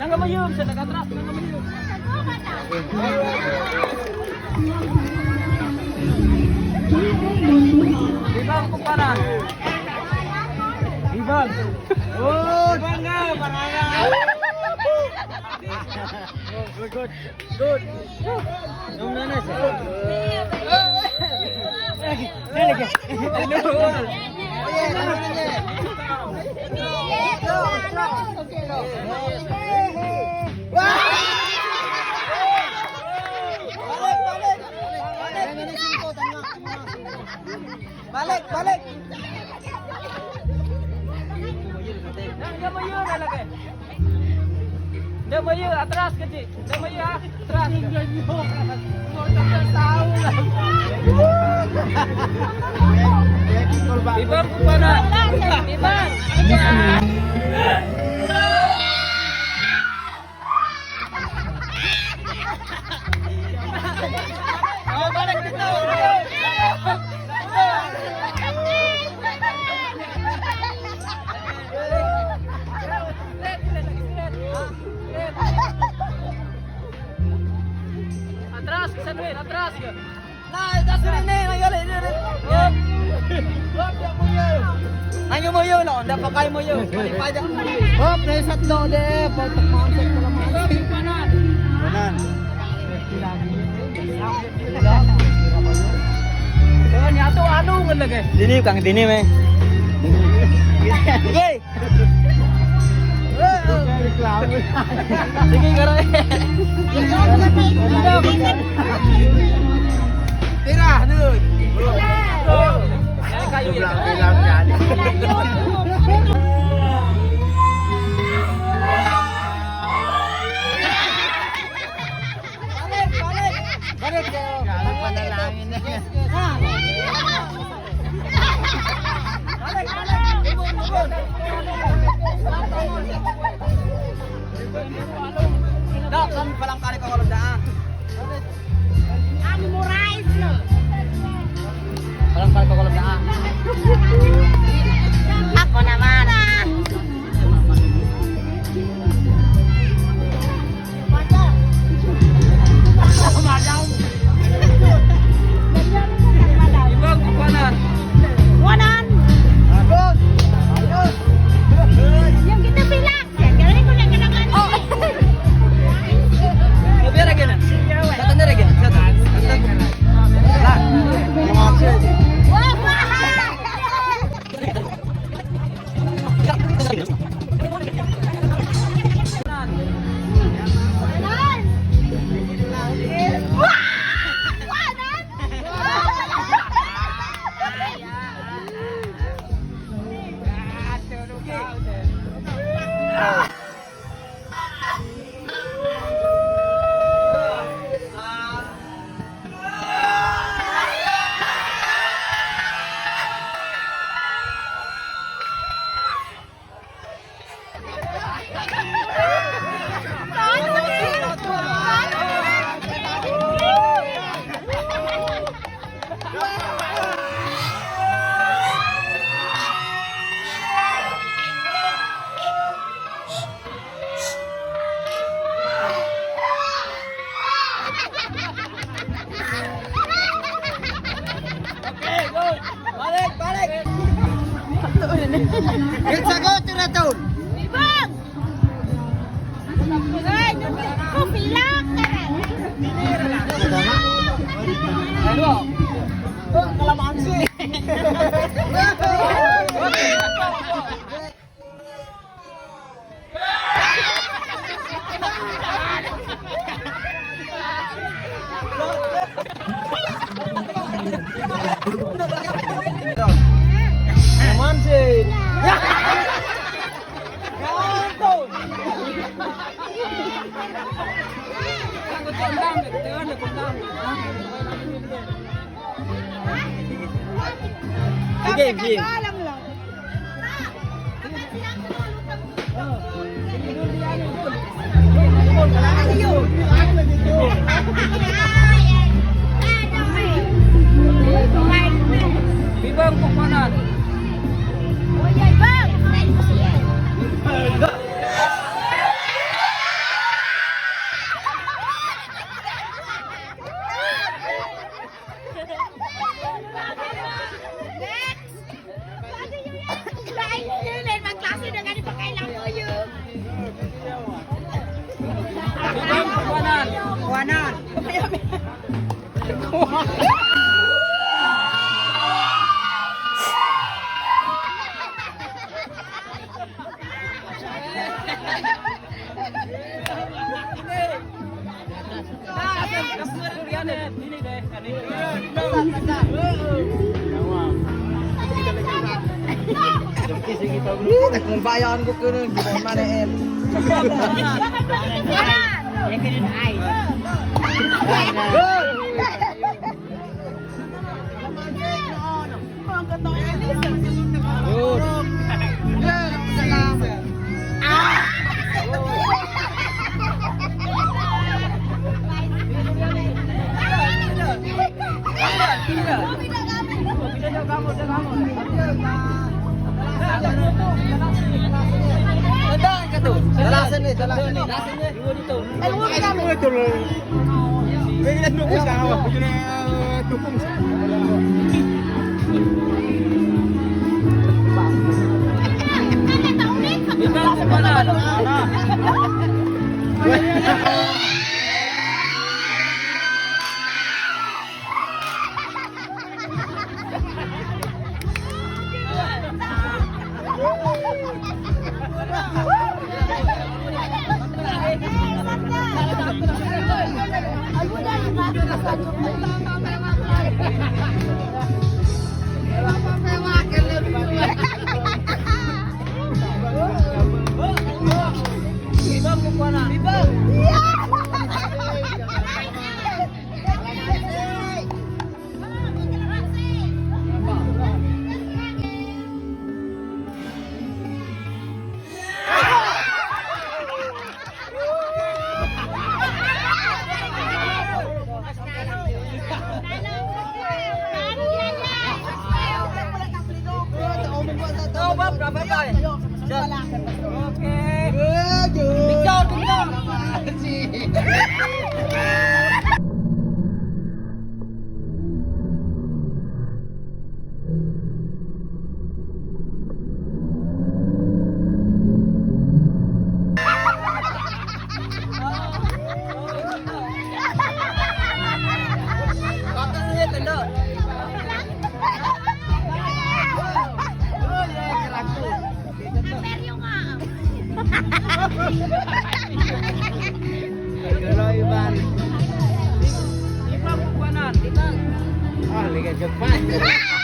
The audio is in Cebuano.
Nang mo yun, sa nag-atras, nang mo yun. Ibang ko para. Ibang. Oh, ibang nga, parang. Good, good. Good. Nung nanas. Lagi, lagi. Balik, balik. Balik, balik. Nang mo yun, lagi. Nang mo yun, atras ka, Ji. Nang mo yun, ha? Atras. Ibang ko para. Ibang. Oh, balik dito. Atras ka, Sanuel, atras ka. Na, das rin eh. Nangyari, nangyari. Hop. Nanyo mo yun, oh. Dapat kayo mo yun. Hop, naisat do, de. Pagtakmaan sa kalamansi. Wanan. Doon, yato, ano nga lagi? Dinim kang dinim eh. Sige. Sige, karoy. Tira, dude. Yan kayo yan. Balik, balik. Balik kayo. Panalangin na yan. Balik, balik. Ibon, ibon. Dok, kami palang kari ko walang daan. Palang kari ko walang daan. Ako naman ah. Ibang ko para. Wanan. Agos! Ayos! Yung kita pilak. Galing ko lang kanang ano. Lebih lagi na. Satu na lagi. Satu. Lah. Wah, wah. Wanan. Wah! Wanan. Paano din? Paano din? Balik, balik. Yung sagot, yung raton. Ibang! Ay, ko pilak. Ano? Oh, kalamansi. Kalamansi. Sige, sige. Ibang ko para. Bang! Kuwanan. Nagkumbayan ko kuno, gibon man eh. Good. Tandaan ka to. Dalasan eh, dalasan eh. Okay. Picture, picture. Ah, liga Japan.